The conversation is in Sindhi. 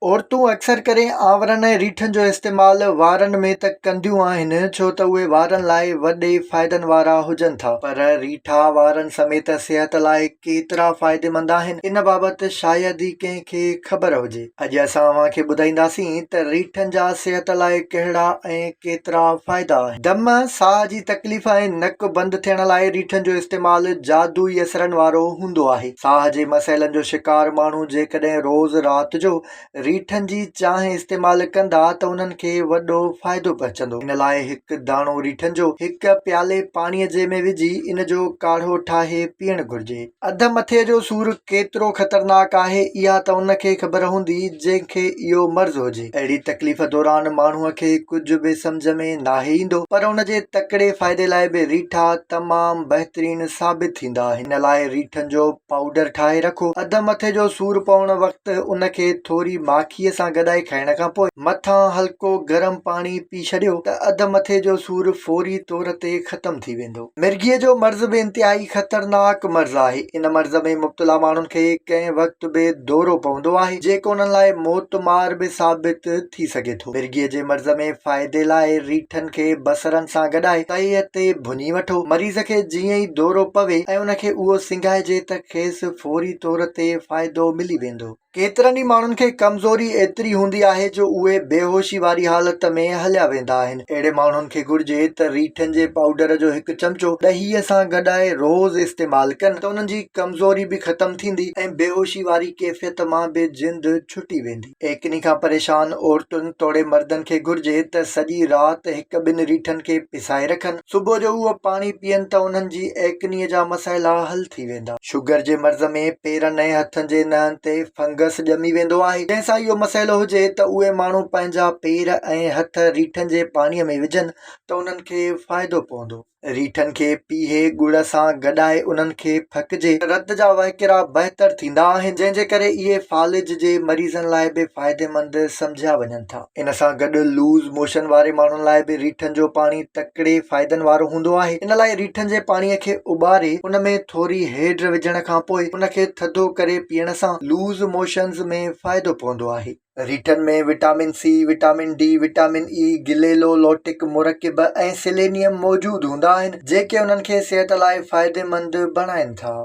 عورتون اڪثر ڪري آنورن ۽ ريٺن جو استعمال وارن ۾ ته ڪنديون آهن ڇو ته اهي وارن لاء وڏي فائدن وارا هجن ٿا پر ريٺا وارن سميت صحت لاء ڪيترا فائديمند آهن ان بابت شايد ئي ڪنهن کي خبر هجي. اڄ اسان اوهان کي ٻڌائينداسين ته ريٺن جا صحت لاء ڪهڙا ۽ ڪيترا فائدا آهن. دم، ساهه جي تڪليف ۽ نڪ بند ٿيڻ لاء ريٺن جو استعمال جادوئي اثرن وارو هوندو آهي. ساهه جي مسئلن جو شڪار ماڻهو جيڪڏهن روز رات جو ريٺن جي چانهه استعمال ڪندا ته انهن کي وڏو فائدو پهچندو. ان لاء هڪ داڻو ريٺن جو هڪ پيالي پاڻيء جي ۾ وجهي ان جو ڪاڙهو ٺاهي پيئڻ گهرجي. اڌ مٿي جو سور ڪيترو خطرناڪ آهي اها ته ان کي خبر هوندي جنهن کي اهو مرض هجي. اهڙي تڪليف دوران ماڻهوء کي ڪجهه به سمجهه ۾ ناهي ايندو پر ان جي تڪڙي فائدي لاء به ريٺا تمام بهترين ثابت ٿيندا آهن. ان لاء ريٺن جو پائوڊر ٺاهي رکو. اڌ مٿي جو سور پوڻ وقت ان کي ٿوري ماکيء سان گڏائي کائڻ کان پوء مٿان هلڪو گرم پاڻي پي ڇڏيو ته اڌ مٿي جو سور فوري طور تي ختم ٿي ويندو. مرگيء جو مرض به انتهائي خطرناڪ مرض آهي. ان مرض ۾ مبتلا ماڻهن کي ڪنهن وقت به دورو پوندو آهي، جيڪو انهن لاء موتمار به ثابت ٿي سگهي ٿو. مرگيء جي مرض ۾ فائدي لاء ريٺن کي بصرن سان گڏائي تئي تي ڀڃي وٺو. مريض کي جيئن ئي دورو پوي ۽ ان کي اهو سنگهائجي ته کيس فوري طور تي فائدو ملي ويندو. ڪيترن ئي ماڻهن کي ڪمزوري ايتري هوندي آهي جو اهي بيهوشي واري حالت ۾ هليا ويندا آهن. اهڙي ماڻهن کي گهرجي ته ريٺن جي پائوڊر جو هڪ چمچو ڏهي سان گڏائي روز استعمال ڪن ته انهن جي ڪمزوري به ختم ٿيندي ۽ بيهوشي واري ڪيفيت مان به جند ڇٽي ويندي. ايڪني کان پريشان عورتن توڙي مردن کي گهرجي ته سڄي رات هڪ ٻن ريٺن کي پسائي رکن، صبح جو اهو پاڻي پيئن ته انهن جي ايڪني جا مسئلا حل ٿي ويندا. شگر جي مرض ۾ پيرن ۽ هٿن جي نهن تي فنگس ڄمي ويندو آهي، جنهن سان اهو مسئلو هجي ته اهي ماڻهو پنهنجا پير ۽ هٿ ريٺن جي پاڻي ۾ وجهن ته انهن کي فائدو پوندو. ريٺن کي پيهي ڳڙ سان گڏائي انهن کي ڦڪجي ته رت جا وهڪرا بهتر ٿيندا آهن، جنهن جي ڪري اهي فالج جي مريضن لاء به فائديمند سمجهيا وڃن ٿا. ان سان گڏ لوز موشن واري ماڻهن لاء به ريٺن جو پاڻي تڪڙي فائدن وارو هوندو آهي. ان لاء ريٺن جي پاڻي کي اٻاري ان ۾ ٿوري هيڊ وجهڻ کان پوء ان کي ٿڌو ڪري پيئڻ سان لوز موشنز ۾ فائدو پوندو آهي. ريٺن ۾ vitamin C, vitamin D, vitamin E, Galileo لوٽڪ مرڪب ۽ سيلينيم موجود هوندا آهن، جيڪي انهن کي صحت لاء فائديمند بڻائين ٿا.